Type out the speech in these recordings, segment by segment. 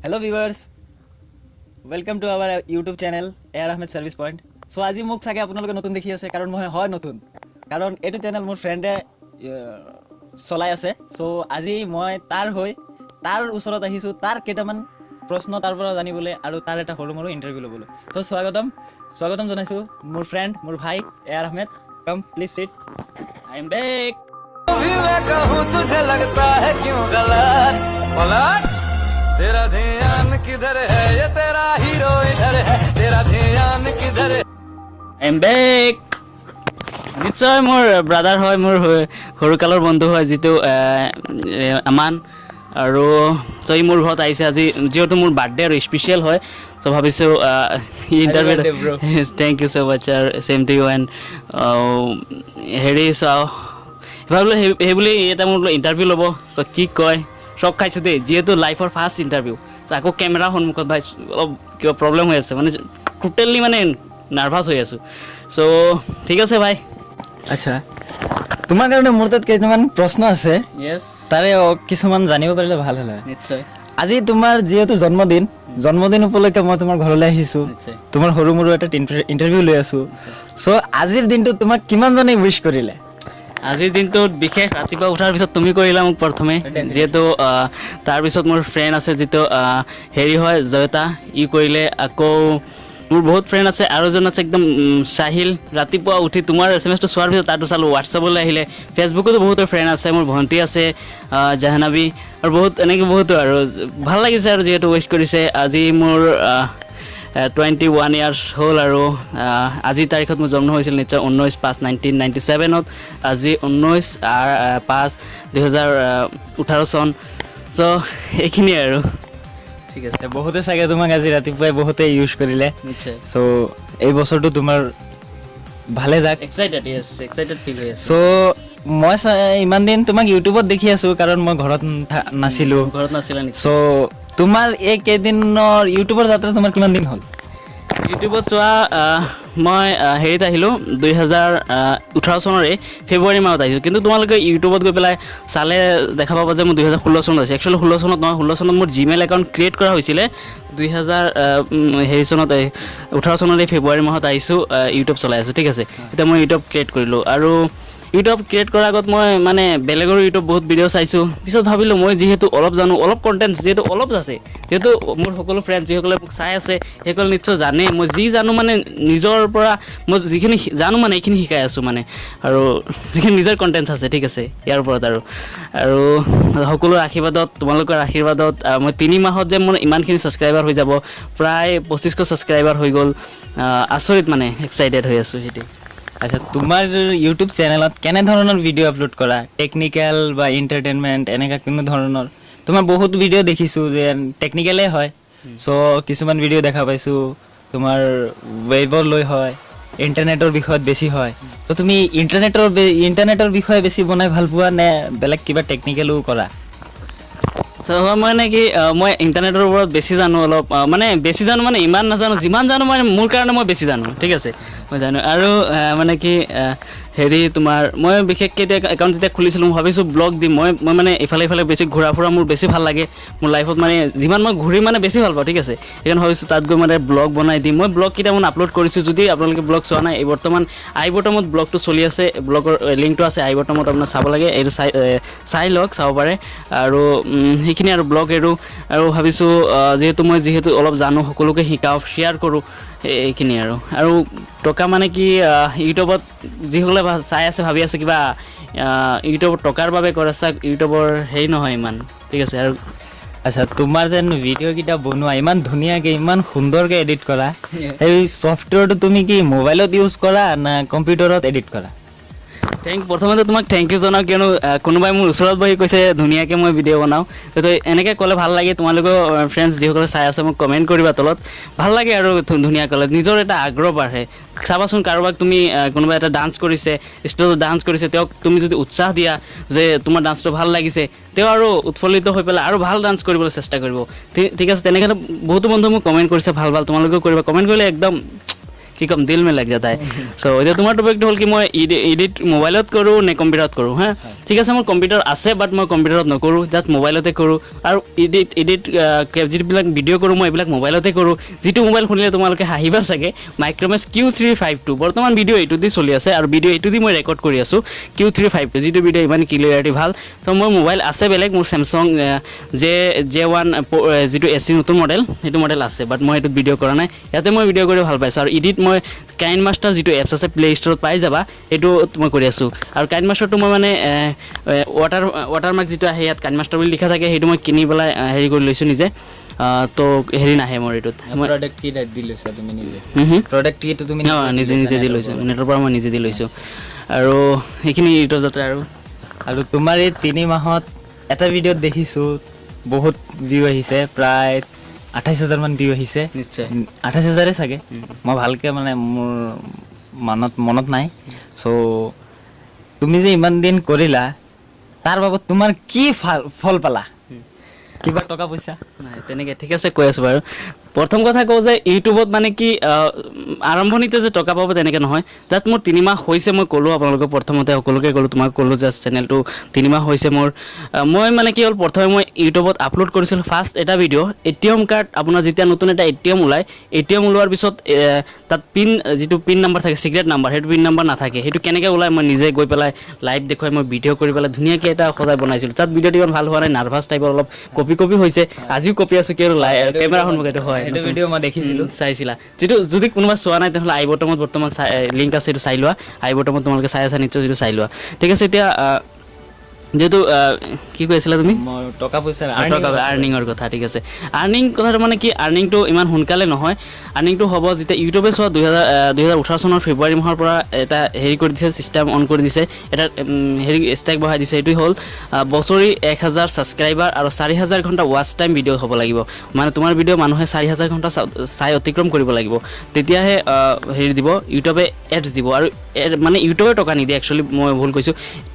Hello viewers, welcome to our YouTube channel AR Ahmed Service Point. So আজি মোক চাগে আপোনালোকে নতুন দেখি আছে, কাৰণ মই হয় নতুন, কাৰণ এইটো চেনেল মোৰ ফ্ৰেণ্ডে চলাই আছে। চ' আজি মই তাৰ হৈ তাৰ ওচৰত আহিছোঁ, তাৰ কেইটামান প্ৰশ্ন তাৰ পৰা জানিবলৈ আৰু তাৰ এটা সৰু মৰু ইণ্টাৰভিউ ল'বলৈ। চ' স্বাগতম, স্বাগতম জনাইছোঁ মোৰ ফ্ৰেণ্ড, মোৰ ভাই A R Ahmed. Come, please sit. I am back. भी मैं कहूँ तुझे लगता है क्यों गलत पलट। तेरा ध्यान किधर है? ये तेरा हीरो इधर है। तेरा ध्यान किधर है? I am back. নিশ্চয় মোৰ ব্ৰাদাৰ হয়, মোৰ সৰুকালৰ বন্ধু হয়, যিটো আমান। আৰু চ' ই মোৰ ঘৰত আহিছে আজি, যিহেতু মোৰ বাৰ্থডে আৰু স্পেচিয়েল হয়, চ' ভাবিছোঁ interview. Birthday, bro. Thank you so much আৰু ছেম টু ইউ। এণ্ড হেৰি, চাওঁ ভাবিলোঁ সেইবুলি এটা মোৰ ইণ্টাৰভিউ ল'ব। চ' কি কয়, চব খাইছোঁ দেই, যিহেতু লাইফৰ ফাৰ্ষ্ট ইণ্টাৰভিউ, চ' আকৌ কেমেৰাৰ সন্মুখত ভাই অলপ কিবা প্ৰব্লেম হৈ আছে, মানে টোটেলি মানে নাৰ্ভাছ হৈ আছোঁ। চ' ঠিক আছে ভাই। আচ্ছা, তোমাৰ কাৰণে মোৰ তাত কেইটামান প্ৰশ্ন আছে। য়েছ। তাৰে কিছুমান জানিব পাৰিলে ভাল হ'লে হয়। নিশ্চয়। আজি তোমাৰ যিহেতু জন্মদিন, জন্মদিন উপলক্ষে মই তোমাৰ ঘৰলৈ আহিছোঁ। তোমাৰ সৰু মৰু এটা ইণ্টাৰভিউ লৈ আছোঁ। চ' আজিৰ দিনটোত তোমাক কিমানজনে উইচ কৰিলে? আজিৰ দিনটোত বিশেষ ৰাতিপুৱা উঠাৰ পিছত তুমি কৰিলা মোক প্ৰথমে যিহেতু, তাৰপিছত মোৰ ফ্ৰেণ্ড আছে যিটো হেৰি হয় জয়তা, ই কৰিলে। আকৌ মোৰ বহুত ফ্ৰেণ্ড আছে আৰু এজন আছে একদম চাহিল। ৰাতিপুৱা উঠি তোমাৰ এছ এম এছটো চোৱাৰ পিছত তাতো চালোঁ, হোৱাটছএপলৈ আহিলে, ফেচবুকতো বহুতো ফ্ৰেণ্ড আছে, মোৰ ভণ্টি আছে জাহনাবী, আৰু বহুত এনেকৈ বহুতো, আৰু ভাল লাগিছে আৰু যিহেতু উইচ কৰিছে। আজি মোৰ 21 ইয়াৰ্ছ হ'ল আৰু আজিৰ তাৰিখত মোৰ জন্ম হৈছিল নিশ্চয় 19/5/1997ত। আজি 19/5/2018 চন। চ' এইখিনিয়ে আৰু, ঠিক আছে। বহুতে চাগে তোমাক আজি ৰাতিপুৱাই বহুতে উইচ কৰিলে। নিশ্চয়। চ' এই বছৰটো তোমাৰ ভালে যাক। এক্সাইটেড, য়েছ, এক্সাইটেড ফিল হৈ আছে। চ' মই ইমান দিন তোমাক ইউটিউবত দেখি আছো, কাৰণ মই ঘৰত নাছিলো। ঘৰত নাছিলা নেকি? চ' তোমাৰ এই কেইদিনৰ ইউটিউবৰ যাত্ৰা তোমাৰ কিমান দিন হ'ল? ইউটিউবত চোৱা মই হেৰিত আহিলোঁ, 2018 চনৰে ফেব্ৰুৱাৰী মাহত আহিছোঁ। কিন্তু তোমালোকে ইউটিউবত গৈ পেলাই চালে দেখা পাবা যে মই 2016 চনত আহিছোঁ। একচুৱেলি 16 চনত নহয়, 16 চনত মোৰ জিমেইল একাউণ্ট ক্ৰিয়েট কৰা হৈছিলে। দুহেজাৰ হেৰি চনত, 18 চনৰে ফেব্ৰুৱাৰী মাহত আহিছোঁ, ইউটিউব চলাই আছোঁ। ঠিক আছে, এতিয়া মই ইউটিউব ক্ৰিয়েট কৰিলোঁ আৰু ইউটিউব ক্ৰিয়েট কৰাৰ আগত মই মানে বেলেগৰ ইউটিউব বহুত ভিডিঅ' চাইছোঁ। পিছত ভাবিলোঁ মই যিহেতু অলপ জানো, অলপ কণ্টেণ্ট যিহেতু অলপ আছে, যিহেতু মোৰ সকলো ফ্ৰেণ্ড যিসকলে মোক চাই আছে সেইসকলে নিশ্চয় জানে মই যি জানো, মানে নিজৰ পৰা মই যিখিনি জানো মানে এইখিনি শিকাই আছোঁ মানে, আৰু যিখিনি নিজৰ কণ্টেণ্টছ আছে, ঠিক আছে, ইয়াৰ ওপৰত আৰু সকলোৰ আশীৰ্বাদত, তোমালোকৰ আশীৰ্বাদত মই 3 মাহত যে মোৰ ইমানখিনি ছাবস্ক্ৰাইবাৰ হৈ যাব, প্ৰায় 2500 ছাবস্ক্ৰাইবাৰ হৈ গ'ল। আচৰিত মানে এক্সাইটেড হৈ আছোঁ সেইটোৱে। আচ্ছা, তোমাৰ ইউটিউব চেনেলত কেনেধৰণৰ ভিডিঅ' আপলোড কৰা? টেকনিকেল বা এণ্টাৰটেইনমেণ্ট, এনেকুৱা কোনো ধৰণৰ? তোমাৰ বহুত ভিডিঅ' দেখিছোঁ যে টেকনিকেলেই হয়। চ' কিছুমান ভিডিঅ' দেখা পাইছোঁ তোমাৰ ৱেবৰ লৈ হয়, ইণ্টাৰনেটৰ বিষয়ত বেছি হয়। ত' তুমি ইণ্টাৰনেটৰ বিষয়ে বেছি বনাই ভাল পোৱা নে বেলেগ কিবা টেকনিকেলো কৰা? চ' মানে কি, মই ইণ্টাৰনেটৰ ওপৰত বেছি জানো অলপ, মানে বেছি জানো মানে ইমান নাজানো, যিমান জানো মানে মোৰ কাৰণে মই বেছি জানো, ঠিক আছে, মই জানো। আৰু মানে কি, হেৰি তোমাৰ মই বিশেষকৈ এতিয়া একাউণ্ট যেতিয়া খুলিছিলোঁ, মই ভাবিছোঁ ব্লগ দিম। মই মানে ইফালে ইফালে বেছি ঘূৰা ফুৰা মোৰ বেছি ভাল লাগে। মোৰ লাইফত মানে যিমান মই ঘূৰি মানে বেছি ভাল পাওঁ, ঠিক আছে। সেইকাৰণে ভাবিছোঁ তাত গৈ মানে ব্লগ বনাই দিম। মই ব্লগ কেইটামান আপলোড কৰিছোঁ, যদি আপোনালোকে ব্লগ চোৱা নাই, এই বৰ্তমান আই বটমত ব্লগটো চলি আছে, ব্লগৰ লিংকটো আছে আই বটমত, আপোনাৰ চাব লাগে, এইটো চাই লওক, চাব পাৰে। আৰু সেইখিনি আৰু ব্লগ এৰো আৰু ভাবিছোঁ যিহেতু মই যিহেতু অলপ জানো, সকলোকে শিকাওঁ, শ্বেয়াৰ কৰোঁ, এইখিনি। আৰু টকা মানে কি, ইউটিউবত যিসকলে চাই আছে, ভাবি আছে কিবা ইউটিউবত টকাৰ বাবে কৰে, চাওক ইউটিউবৰ হেৰি নহয় ইমান, ঠিক আছে। আৰু আচ্ছা, তোমাৰ যেন ভিডিঅ' কেইটা বনোৱা ইমান ধুনীয়াকে, ইমান সুন্দৰকে এডিট কৰা, সেই ছফ্টৱেৰটো তুমি কি মোবাইলত ইউজ কৰা না কম্পিউটাৰত এডিট কৰা? প্ৰথমতে তোমাক thank U জনাওঁ, কিয়নো কোনোবাই মোৰ ওচৰত বহি কৈছে ধুনীয়াকৈ মই ভিডিঅ' বনাওঁ। তো এনেকৈ ক'লে ভাল লাগে। তোমালোকেও ফ্ৰেণ্ডছ যিসকলে চাই আছে মোক কমেণ্ট কৰিবা তলত, ভাল লাগে। আৰু ধুনীয়া ক'লে নিজৰ এটা আগ্ৰহ বাঢ়ে। চাবাচোন, কাৰোবাক তুমি কোনোবা এটা ডান্স কৰিছে, ষ্টেজত ডান্স কৰিছে, তেওঁক তুমি যদি উৎসাহ দিয়া যে তোমাৰ ডান্সটো ভাল লাগিছে, তেওঁ আৰু উৎফুল্লিত হৈ পেলাই আৰু ভাল ডান্স কৰিবলৈ চেষ্টা কৰিব। ঠিক আছে, তেনেকৈ বহুতো বন্ধু মোক কমেণ্ট কৰিছে ভাল ভাল, তোমালোকেও কৰিবা। কমেণ্ট কৰিলে একদম কি ক'ম, दिल में लग जाता है। চ' এতিয়া তোমাৰ টপিকটো হ'ল কি, মই এডিট মোবাইলত কৰোঁ নে কম্পিউটাৰত কৰোঁ? হা, ঠিক আছে, মোৰ কম্পিউটাৰ আছে, বাট মই কম্পিউটাৰত নকৰোঁ, জাষ্ট মোবাইলতে কৰোঁ। আৰু এডিট এডিট যিবিলাক ভিডিঅ' কৰোঁ মই, এইবিলাক মোবাইলতে কৰোঁ। যিটো মোবাইল শুনিলে তোমালোকে হাঁহিবা চাগে, মাইক্ৰ'মেক্স Q352। বৰ্তমান ভিডিঅ' এইটো দি চলি আছে আৰু ভিডিঅ' এইটো দি মই ৰেকৰ্ড কৰি আছোঁ, Q352, যিটো ভিডিঅ' ইমান ক্লিয়াৰিটি ভাল। চ' মোৰ মোবাইল আছে বেলেগ, মোৰ চেমচাং J1 যিটো এছ ই নতুন মডেল, সেইটো মডেল আছে, বাট মই সেইটোত ভিডিঅ' কৰা নাই। ইয়াতে মই ভিডিঅ' কৰি ভাল পাইছোঁ। আৰু এডিট মই কাইন মাষ্টাৰ যিটো এপছ আছে, প্লে ষ্ট'ৰত পাই যাবা, সেইটো মই কৰি আছোঁ। আৰু কাইন মাষ্টাৰটো মই মানে ৱাটাৰমাৰ্ক যিটো আহে, ইয়াত কাইন মাষ্টাৰ বুলি লিখা থাকে, সেইটো মই কিনি পেলাই হেৰি কৰি লৈছোঁ নিজে। তো হেৰি নাহে মোৰ এইটোত। মই প্ৰডাক্ট কি দি লৈছা তুমি নিজে? হুম হুম। প্ৰডাক্ট কিটো তুমি? অঁ, নিজে নিজে দি লৈছোঁ, নেটৰ পৰা মই নিজে দি লৈছোঁ। আৰু সেইখিনি ইউটিউব যাত্ৰা আৰু আৰু তোমাৰ এই 3 মাহত এটা ভিডিঅ'ত দেখিছোঁ বহুত ভিউ আহিছে, প্ৰায় 28 হাজাৰমান ভিউ আহিছে। নিশ্চয়। 28 হাজাৰে চাগে, মই ভালকৈ মানে মোৰ মনত নাই। চ' তুমি যে ইমান দিন কৰিলা, তাৰ বাবদ তোমাৰ কি ফল পালা? কিবা টকা পইচা? নাই তেনেকৈ। ঠিক আছে, কৈ আছোঁ বাৰু। প্ৰথম কথা কওঁ যে ইউটিউবত মানে কি, আৰম্ভণিতে যে টকা পাব তেনেকৈ নহয়। জাষ্ট মোৰ 3 মাহ হৈছে, মই ক'লোঁ আপোনালোকক, প্ৰথমতে সকলোকে ক'লোঁ, তোমাক ক'লোঁ, জাষ্ট চেনেলটো 3 মাহ হৈছে মোৰ। মই মানে কি হ'ল, প্ৰথমে মই ইউটিউবত আপলোড কৰিছিলোঁ ফাৰ্ষ্ট এটা ভিডিঅ', এটিএম কাৰ্ড। আপোনাৰ যেতিয়া নতুন এটা এটিএম ওলায়, এটিএম ওলোৱাৰ পিছত তাত পিন, যিটো পিন নাম্বাৰ থাকে, চিক্ৰেট নাম্বাৰ, সেইটো পিন নাম্বাৰ নাথাকে। সেইটো কেনেকৈ ওলায়, মই নিজে গৈ পেলাই লাইভ দেখুৱাই মই ভিডিঅ' কৰি পেলাই ধুনীয়াকৈ এটা সজাই বনাইছিলোঁ। তাত ভিডিঅ'টো ইমান ভাল হোৱা নাই, নাৰ্ভাছ টাইপৰ, অলপ কঁপি কঁপি হৈছে। আজিও কঁপি আছোঁ, কিয়নো কেমেৰা সন্মুখত এইটো হয়। সেইটো ভিডিঅ' মই দেখিছিলোঁ। চাইছিলা যিটো। যদি কোনোবা চোৱা নাই, তেনেহ'লে আই বটমত বৰ্তমান চাই লিংক আছে, সেইটো চাই লোৱা। আই বটমত তোমালোকে চাই আছা নিশ্চয়, যিটো চাই লোৱা। ঠিক আছে, এতিয়া যিহেতু কি কৈ আছিলা তুমি? মই টকা পইচা। টকা আৰ্নিঙৰ কথা। ঠিক আছে, আৰ্নিং কথাটো মানে কি, আৰ্নিংটো ইমান সোনকালে নহয়। আৰ্নিংটো হ'ব যেতিয়া ইউটিউবে চোৱা 2018 চনৰ ফেব্ৰুৱাৰী মাহৰ পৰা এটা হেৰি কৰি দিছে, ছিষ্টেম অন কৰি দিছে, এটা হেৰি ষ্টেক বঢ়াই দিছে। সেইটো হ'ল বছৰি 1000 ছাবস্ক্ৰাইবাৰ আৰু 4000 ঘণ্টা ৱাচ টাইম ভিডিঅ' হ'ব লাগিব। মানে তোমাৰ ভিডিঅ' মানুহে 4000 ঘণ্টা চাই অতিক্ৰম কৰিব লাগিব, তেতিয়াহে হেৰি দিব, ইউটিউবে এডছ দিব। আৰু মানে ইউটিউবে টকা নিদিয়ে, একচুৱেলি মই ভুল কৈছোঁ,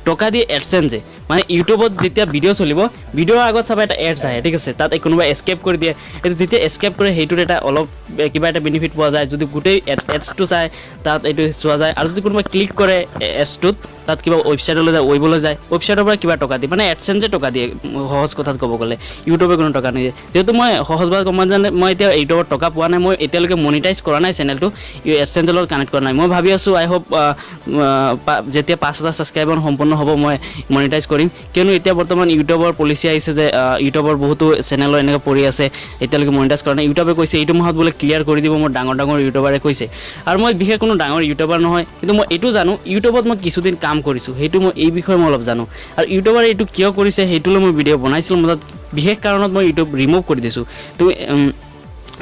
টকা দিয়ে এডচেঞ্চে। মানে ইউটিউবত যেতিয়া ভিডিঅ' চলিব, ভিডিঅ'ৰ আগত চাবা এটা এডছ আহে, ঠিক আছে, তাত কোনোবাই এস্কেপ কৰি দিয়ে। এইটো যেতিয়া এস্কেপ কৰে, সেইটোত এটা অলপ কিবা এটা বেনিফিট পোৱা যায়। যদি গোটেই এডছটো চায়, তাত এইটো চোৱা যায়। আৰু যদি কোনোবাই ক্লিক কৰে এডছটোত, তাত কিবা ৱেবছাইটলৈ যায়, ৱেবলৈ যায়, ৱেবছাইটৰ পৰা কিবা টকা দিয়ে। মানে এডচেঞ্চে টকা দিয়ে, সহজ কথাত ক'ব গ'লে। ইউটিউবে কোনো টকা নিদিয়ে। যিহেতু মই সহজভাৱে গম জানে, মই এতিয়া ইউটিউবত টকা পোৱা নাই, মই এতিয়ালৈকে মনিটাইজ কৰা নাই চেনেলটো, এডচেঞ্চৰ লগত কানেক্ট কৰা নাই। মই ভাবি আছোঁ, আই হোপ যেতিয়া 5000 ছাবস্ক্ৰাইবাৰ সম্পূৰ্ণ হ'ব, মই মনিটাইজ কৰিম। কিয়নো এতিয়া বৰ্তমান ইউটিউবৰ পলিচি আহিছে যে ইউটিউবৰ বহুতো চেনেলৰ এনেকৈ পৰি আছে, এতিয়ালৈকে মনিটাইজ কৰা নাই। ইউটিউবে কৈছে এইটো মাহত বোলে ক্লিয়াৰ কৰি দিব, মোৰ ডাঙৰ ডাঙৰ ইউটিউবাৰে কৈছে। আৰু মই বিশেষ কোনো ডাঙৰ ইউটিউবাৰ নহয়, কিন্তু মই এইটো জানো, ইউটিউবত মই কিছুদিন কাম কৰিছোঁ, সেইটো মই এই বিষয়ে মই অলপ জানো। আৰু ইউটিউবাৰে এইটো কিয় কৰিছে, সেইটোলৈ মই ভিডিঅ' বনাইছিলোঁ। মই তাত বিশেষ কাৰণত মই ইউটিউব ৰিমুভ কৰি দিছোঁ। তুমি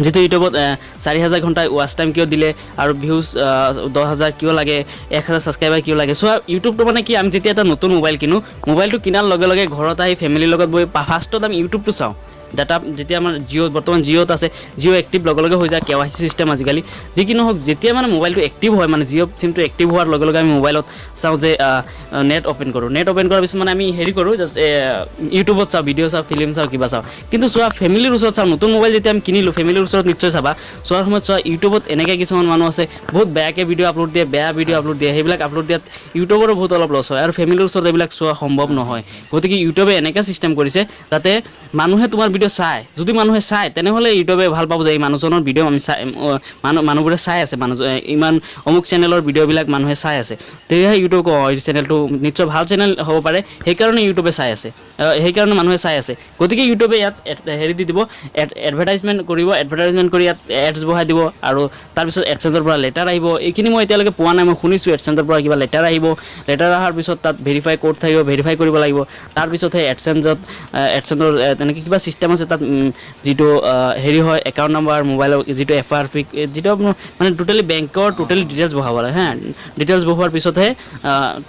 যিটো ইউটিউবত 4000 ঘণ্টা ৱাচ টাইম কিয় দিলে আৰু ভিউজ 10,000 কিয় লাগে, 1000 ছাবস্ক্ৰাইবাৰ কিয় লাগে? চোৱা, ইউটিউবটো মানে কি, আমি যেতিয়া এটা নতুন মোবাইল কিনো, মোবাইলটো কিনাৰ লগে লগে ঘৰত আহি ফেমিলিৰ লগত বহি ফাৰ্ষ্টত আমি ইউটিউবটো চাওঁ। ডাটা যেতিয়া আমাৰ জিঅ', বৰ্তমান জিঅ'ত আছে, জিঅ' এক্টিভ লগে লগে হৈ যায়, কেৱাইচি চিষ্টেম আজিকালি। যি কি নহওক, যেতিয়া মানে মোবাইলটো এক্টিভ হয়, মানে জিঅ' চিমটো এক্টিভ হোৱাৰ লগে লগে আমি মোবাইলত চাওঁ যে নেট অ'পেন কৰোঁ। নেট অ'পেন কৰাৰ পিছত মানে আমি হেৰি কৰোঁ, জাষ্ট ইউটিউবত চাওঁ, ভিডিঅ' চাওঁ, ফিল্ম চাওঁ, কিবা চাওঁ। কিন্তু চোৱা, ফেমিলিৰ ওচৰত চাওঁ, নতুন মোবাইল যেতিয়া আমি কিনিলোঁ, ফেমিলিৰ ওচৰত নিশ্চয় চাবা। চোৱাৰ সময়ত চোৱা, ইউটিউবত এনেকৈ কিছুমান মানুহ আছে, বহুত বেয়াকৈ ভিডিঅ' আপলোড দিয়ে, বেয়া ভিডিঅ' আপলোড দিয়ে। সেইবিলাক আপলোড দিয়াত ইউটিউবৰো বহুত অলপ লছ হয় আৰু ফেমিলিৰ ওচৰত এইবিলাক চোৱা সম্ভৱ নহয়। গতিকে ইউটিউবে এনেকৈ চিষ্টেম কৰিছে যাতে মানুহে তোমাৰ ভিডিঅ' চায়। যদি মানুহে চায়, তেনেহ'লে ইউটিউবে ভাল পাব যে এই মানুহজনৰ ভিডিঅ' আমি চাই, মানুহবোৰে চাই আছে, মানুহ ইমান অমুক চেনেলৰ ভিডিঅ'বিলাক মানুহে চাই আছে। তেতিয়াহে ইউটিউব কওঁ, এই চেনেলটো নিশ্চয় ভাল চেনেল হ'ব পাৰে, সেইকাৰণে ইউটিউবে চাই আছে, সেইকাৰণে মানুহে চাই আছে। গতিকে ইউটিউবে ইয়াত হেৰি দি দিব, এডভাৰটাইজমেণ্ট কৰিব, এডভাৰটাইজমেণ্ট কৰি ইয়াত এডছ বহাই দিব আৰু তাৰপিছত এডচেঞ্চৰ পৰা লেটাৰ আহিব। এইখিনি মই এতিয়ালৈকে পোৱা নাই, মই শুনিছোঁ এডচেঞ্চৰ পৰা কিবা লেটাৰ আহিব। লেটাৰ অহাৰ পিছত তাত ভেৰিফাই ক'ড থাকিব, ভেৰিফাই কৰিব লাগিব। তাৰপিছতহে এডচেঞ্চৰ তেনেকৈ কিবা চিষ্টেম আছে তাত, যিটো হেৰি হয়, একাউণ্ট নাম্বাৰ, মোবাইলৰ যিটো এফআৰপি, যিটো আপোনাৰ মানে টোটেলি বেংকৰ টোটেলি ডিটেইলছ বহাব লাগে। হা, ডিটেইলছ বহোৱাৰ পিছতহে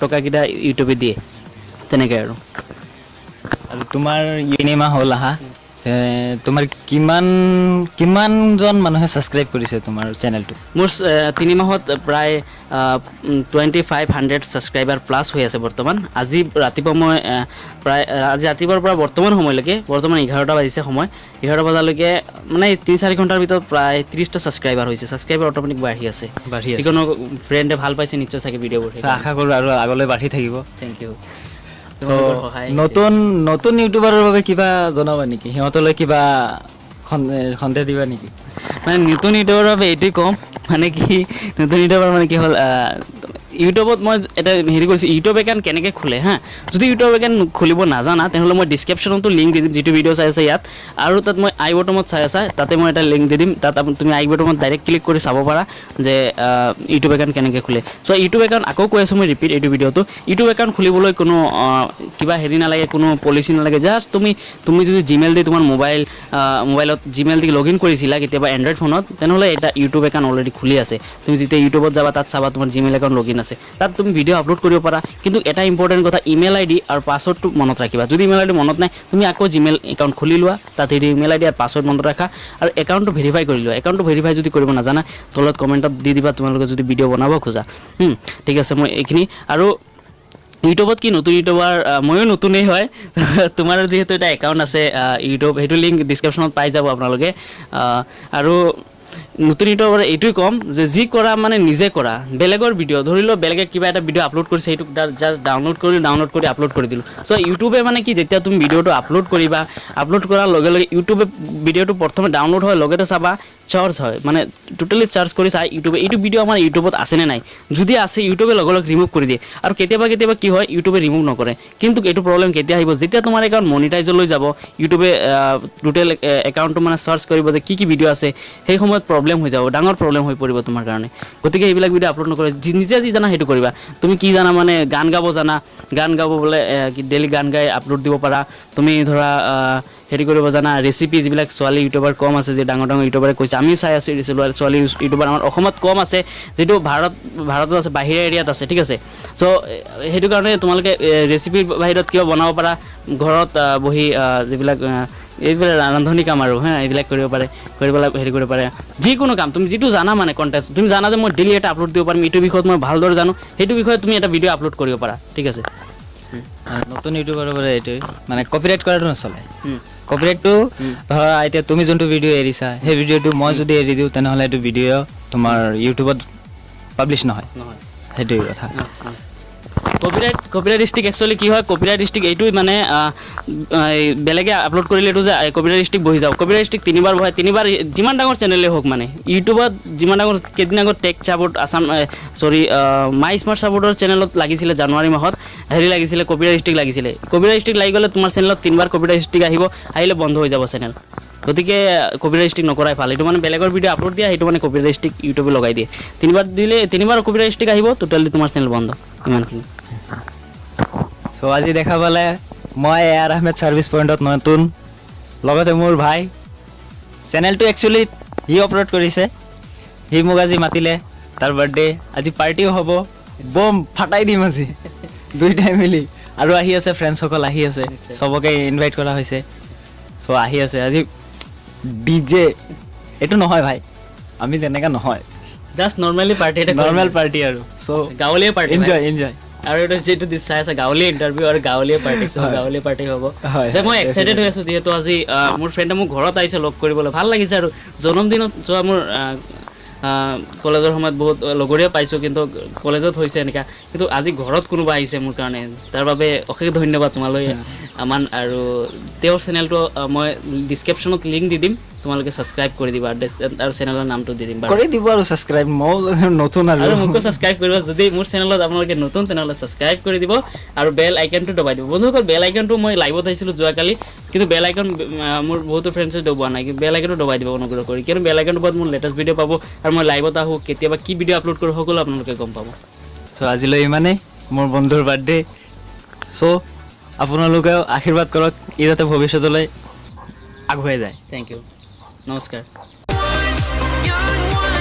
টকাকেইটা ইউটিউবে দিয়ে, তেনেকৈ আৰু। আৰু তোমাৰ 3 মাহ হ'ল আহা। তোমাৰ কিমানজন মানুহে ছাবস্ক্ৰাইব কৰিছে তোমাৰ চেনেলটো? মোৰ 3 মাহত প্ৰায় 2500 ছাবস্ক্ৰাইবাৰ প্লাছ হৈ আছে বৰ্তমান। আজি ৰাতিপুৱা মই প্ৰায় আজি ৰাতিপুৱাৰ পৰা বৰ্তমান সময়লৈকে, বৰ্তমান 11টা বাজিছে সময়, 11 বজালৈকে মানে 3-4 ঘণ্টাৰ ভিতৰত প্ৰায় 30টা ছাবস্ক্ৰাইবাৰ হৈছে। ছাবস্ক্ৰাইবাৰ অট'মেটিক বাঢ়ি আছে। বাঢ়ি আছে। যিকোনো ফ্ৰেণ্ডে ভাল পাইছে নিশ্চয় চাগে ভিডিঅ'বোৰ। So, আশা কৰোঁ আৰু আগলৈ বাঢ়ি থাকিব। Thank you. So, নতুন নতুন ইউটিউবাৰৰ বাবে কিবা জনাবা নেকি? সিহঁতলৈ কিবা সন্দেহ দিবা নেকি? মানে নতুন ইউটিউবাৰৰ বাবে এইটোৱে ক'ম, মানে কি, নতুন ইউটিউবাৰ মানে কি হ'ল, ইউটিউবত মই এটা হেৰি কৰিছোঁ, ইউটিউব একাউণ্ট কেনেকৈ খোলে। হা, যদি ইউটিউব একাউণ্ট খুলিব নাজানা, তেনেহ'লে মই ডিছক্ৰিপশ্যনতো লিংক দি দিম। যিটো ভিডিঅ' চাই আছে ইয়াত আৰু তাত মই আই বটমত চাই আছা, তাতে মই এটা লিংক দি দিম। তাত তুমি আই বটমত ডাইৰেক্ট ক্লিক কৰি চাব পাৰা যে ইউটিউব একাউণ্ট কেনেকৈ খোলে। চ' ইউটিউব একাউণ্ট, আকৌ কৈ আছোঁ মই ৰিপিট এইটো ভিডিঅ'টো, ইউটিউব একাউণ্ট খুলিবলৈ কোনো কিবা হেৰি নালাগে, কোনো পলিচি নালাগে। জাষ্ট তুমি যদি জিমেইল দি তোমাৰ মোবাইলত জিমেইল দি লগ ইন কৰিছিলা কেতিয়াবা এণ্ড্ৰইড ফোনত, তেনেহ'লে এটা ইউটিউব একাউণ্ট অলৰেডি খুলি আছে। তুমি যেতিয়া ইউটিউবত যাবা, তাত চাবা তোমাৰ জিমেইল একাউণ্ট লগ ইন আছে। তাত তুমি ভিডিঅ' আপলোড কৰিব পাৰা। কিন্তু এটা ইম্পৰ্টেণ্ট কথা, ইমেইল আই ডি আৰু পাছৱৰ্ডটো মনত ৰাখিবা। যদি ইমেইল আই ডি মনত নাই, তুমি আকৌ জিমেইল একাউণ্ট খুলি লোৱা, তাত সেইটো ইমেইল আই ডি আৰু পাছৱৰ্ড মনত ৰাখা আৰু একাউণ্টটো ভেৰিফাই কৰি লোৱা। একাউণ্টটো ভেৰিফাই যদি কৰিব নাজানা, তলত কমেণ্টত দি দিবা তোমালোকে যদি ভিডিঅ' বনাব খোজা। ঠিক আছে, মই এইখিনি। আৰু ইউটিউবত কি নতুন ইউটিউবাৰ, ময়ো নতুনেই হয়। তোমাৰ যিহেতু এটা একাউণ্ট আছে ইউটিউব, সেইটো লিংক ডিছক্ৰিপশ্যনত পাই যাব আপোনালোকে। আৰু নতুন ইউটিউবাৰ এইটোৱে ক'ম যে যি কৰা মানে নিজে কৰা। বেলেগৰ ভিডিঅ', ধৰি লওক বেলেগে কিবা এটা ভিডিঅ' আপলোড কৰিছে, সেইটো জাষ্ট ডাউনলোড কৰি আপলোড কৰি দিলোঁ। চ' ইউটিউবে মানে কি, যেতিয়া তুমি ভিডিঅ'টো আপলোড কৰিবা, আপলোড কৰাৰ লগে লগে ইউটিউবে ভিডিঅ'টো প্ৰথমে ডাউনলোড হয়, লগতে চাবা চাৰ্চ হয়, মানে টোটেলি চাৰ্চ কৰি চাই ইউটিউবে, এইটো ভিডিঅ' আমাৰ ইউটিউবত আছেনে নাই। যদি আছে, ইউটিউবে লগে লগে ৰিমুভ কৰি দিয়ে। আৰু কেতিয়াবা কেতিয়াবা কি হয়, ইউটিউবে ৰিমুভ নকৰে। কিন্তু এইটো প্ৰব্লেম কেতিয়া আহিব? যেতিয়া তোমাৰ একাউণ্ট মনিটাইজলৈ যাব, ইউটিউবে টোটেল একাউণ্টটো মানে চাৰ্চ কৰিব যে কি কি ভিডিঅ' আছে, সেই সময়ত প্ৰব্লেম হৈ যাব, ডাঙৰ প্ৰব্লেম হৈ পৰিব তোমাৰ কাৰণে। গতিকে সেইবিলাক ভিডিঅ' আপলোড নকৰে। নিজে যি জানা সেইটো কৰিবা। তুমি কি জানা, মানে গান গাব জানা, গান গাব বোলে ডেইলি গান গাই আপলোড দিব পাৰা। তুমি ধৰা হেৰি কৰিব জানা, ৰেচিপি, যিবিলাক ছোৱালী ইউটিউবাৰ কম আছে, যে ডাঙৰ ডাঙৰ ইউটিউবাৰে কৈছে, আমিও চাই আছোঁ, ছোৱালী ইউটিউবাৰ আমাৰ অসমত কম আছে, যিটো ভাৰতত আছে, বাহিৰা এৰিয়াত আছে, ঠিক আছে। চ' সেইটো কাৰণে তোমালোকে ৰেচিপিৰ বাহিৰত কিবা বনাব পাৰা ঘৰত বহি, যিবিলাক এইবিলাক ৰান্ধনি কাম আৰু হা, এইবিলাক কৰিব পাৰে, কৰি পেলাই হেৰি কৰিব পাৰে। যিকোনো কাম তুমি যিটো জানা, মানে কণ্টেণ্ট তুমি জানা যে মই ডেইলি এটা আপলোড দিব পাৰিম, এইটো বিষয়ত মই ভালদৰে জানো, সেইটো বিষয়ে তুমি এটা ভিডিঅ' আপলোড কৰিব পাৰা, ঠিক আছে। আৰু নতুন ইউটিউবাৰৰ পৰা এইটোৱে, মানে কপিৰাইট কৰাটো নচলে। কপিৰাইটটো ধৰা এতিয়া তুমি যোনটো ভিডিঅ' এৰিছা, সেই ভিডিঅ'টো মই যদি এৰি দিওঁ, তেনেহ'লে এইটো ভিডিঅ' তোমাৰ ইউটিউবত পাব্লিছ নহয়। নহয়। সেইটোৱেই কথা। কপিৰাইট ষ্ট্ৰাইক একচুৱেলি কি হয়? কপিৰাইট ষ্ট্ৰাইক এইটোৱে মানে এই বেলেগে আপলোড কৰিলে এইটো যে কপিৰাইট ষ্ট্ৰাইক বহি যাব। কপিৰাইট ষ্ট্ৰাইক তিনিবাৰ বহায়, তিনিবাৰ, যিমান ডাঙৰ চেনেলেই হওক। মানে ইউটিউবত যিমান ডাঙৰ, কেইদিন আগত টেক চাপৰ্ট আছাম, চৰি, মাই স্মাৰ্ট চাপৰ্টৰ চেনেলত লাগিছিলে, জানুৱাৰী মাহত হেৰি লাগিছিলে, কপিৰাইট ষ্ট্ৰাইক লাগিছিলে। কপিৰাইট ষ্ট্ৰাইক লাগি গ'লে তোমাৰ চেনেলত তিনিবাৰ কপিৰাইট ষ্ট্ৰাইক আহিব, আহিলে বন্ধ হৈ যাব চেনেল। গতিকে কপিৰাইট ষ্ট্ৰাইক নকৰাই ভাল। এইটো মানে বেলেগৰ ভিডিঅ' আপলোড দিয়া, সেইটো মানে কপিৰাইট ষ্ট্ৰাইক ইউটিউবে লগাই দিয়ে। তিনিবাৰ দিলে তিনিবাৰ কপিৰাইট ষ্ট্ৰাইক আহিব, টোটেলি তোমাৰ চেনেল বন্ধ, ইমানখিনি। চ' আজি দেখা পালে, মই এ আৰ আহমেদ ছাৰ্ভিচ পইণ্টত নতুন, লগতে মোৰ ভাই। চেনেলটো একচুৱেলি সি আপলোড কৰিছে। সি মোক আজি মাতিলে, তাৰ বাৰ্থডে আজি, পাৰ্টিও হ'ব, বম ফাটাই দিম আজি দুইটাই মিলি। আৰু আহি আছে, ফ্ৰেণ্ডছসকল আহি আছে, চবকে ইনভাইট কৰা হৈছে। চ' আহি আছে আজি। ডিজে এইটো নহয় ভাই, আমি তেনেকা নহয়। জাষ্ট নৰ্মেলি পাৰ্টি এটা। নৰ্মেল পাৰ্টি আৰু চ' গাঁৱলীয়া পাৰ্টি। Enjoy, enjoy. আৰু এইটো যিটো চাই আছে, গাঁৱলীয়া ইণ্টাৰভিউ আৰু গাঁৱলীয়া পাৰ্টি, চ' গাঁৱলীয়া পাৰ্টি হ'ব। যে মই এক্সাইটেড হৈ আছোঁ, যিহেতু আজি মোৰ ফ্ৰেণ্ডে মোৰ ঘৰত আহিছে লগ কৰিবলৈ, ভাল লাগিছে। আৰু জন্মদিনত যোৱা মোৰ কলেজৰ সময়ত বহুত লগৰীয়া পাইছোঁ, কিন্তু কলেজত হৈছে এনেকুৱা, কিন্তু আজি ঘৰত কোনোবা আহিছে মোৰ কাৰণে, তাৰ বাবে অশেষ ধন্যবাদ তোমালৈ আমান। আৰু তেওঁৰ চেনেলটো মই ডিছক্ৰিপশ্যনত লিংক দি দিম, তোমালোকে ছাবস্ক্ৰাইব কৰি দিবা আৰু চেনেলৰ নামটো দি দিম বাৰু। কৰি দিব আৰু ছাবস্ক্ৰাইব, ময়ো নতুন আৰু। আৰু মোকো ছাবস্ক্ৰাইব কৰিব। যদি মোৰ চেনেলত আপোনালোকে নতুন, তেনেহ'লে ছাবস্ক্ৰাইব কৰি দিব আৰু বেল আইকনটো দবাই দিব। বন্ধুসকল, বেল আইকনটো, মই লাইভত আহিছিলোঁ যোৱাকালি, কিন্তু বেল আইকন মোৰ বহুতো ফ্ৰেণ্ডছে দবোৱা নাই। বেল আইকনটো দবাই দিব অনুগ্ৰহ কৰি, কিয়নো বেল আইকনটোৰ ওপৰত মোৰ লেটেষ্ট ভিডিঅ' পাব আৰু মই লাইভত আহোঁ কেতিয়াবা, কি ভিডিঅ' আপলোড কৰোঁ, সকলো আপোনালোকে গম পাব। চ' আজিলৈ ইমানেই। মোৰ বন্ধুৰ বাৰ্থডে, চ' আপোনালোকেও আশীৰ্বাদ কৰক, ই যাতে ভৱিষ্যতলৈ আগুৱাই যায়। Thank you, নমস্কাৰ। Young